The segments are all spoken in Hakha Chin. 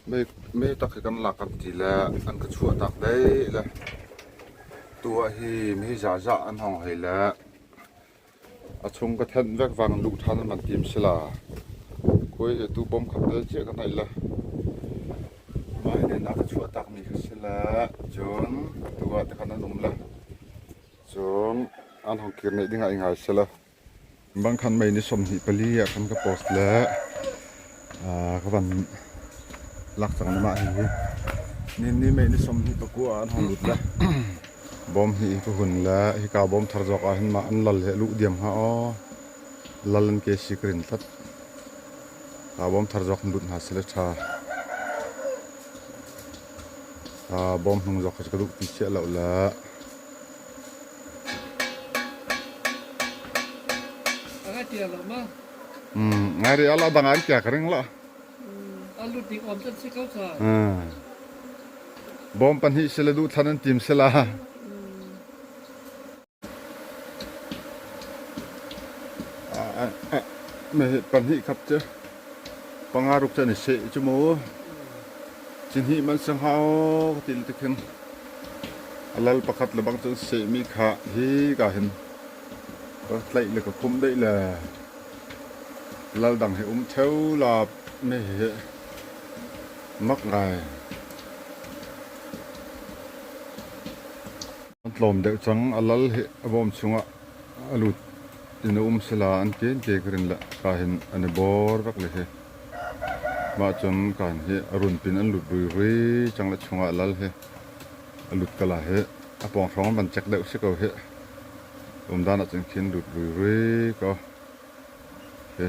Me tak hi kan lak kan ti le an ka chuah tak dei le tu ah hi mi zahzah an hong hei le a chung ka thenh vek vang luh ṭhan an van tim si la. Khuai he tu bom khat te chiah ka hnaih le mah hi nen a ka chuah tak mi kha si le cun tu ah tikhan an um le cun an hong kir neih ding ah i ngai si le. Bang khan mei ni 24 ah khan ka post le ka van lak cang na mah hi ni ni mei ni 29 ah an hong lut le bom hi ka hun le hika bom thar zawk ah hin mah an lal he luh diam hnga aw lal an ke si ka rin tlat ka bom thar zawk lut hna sile tha bom hnung zawk ka duh pi chiah lo le. Ngai ri ala dang an kia ka ring la. Bom pahnih sila duh thlan an tim sila. Me pahnih khap cu panga ruk chan i se cu mu. Cihnih man sang hau ka til tikhin a lal pakhat le bang cun sehmi kha hi ka hin ka tlaih le ka khum deih le lal dang hi um theo la me hi mak ngai. An tlawm deuh cang a lal hi a bawm chungah a lut in a um sila an ke an ke ka rin le ka hin an i bor vek le hi. Mah cun kaan hi a runpin an lut riri cang le chungah lal hi a lut kala hi a pawng hrawng an van cek deuh si ko hi. Umdan ahcun khin lut riri ko. Hi.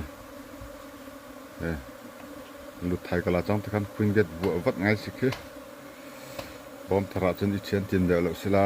Hi. Lut thai kala cang tikhan Queen Gate vuah vat ngai si khi. Bawm thar ahcun i thian tim deuh lo sila.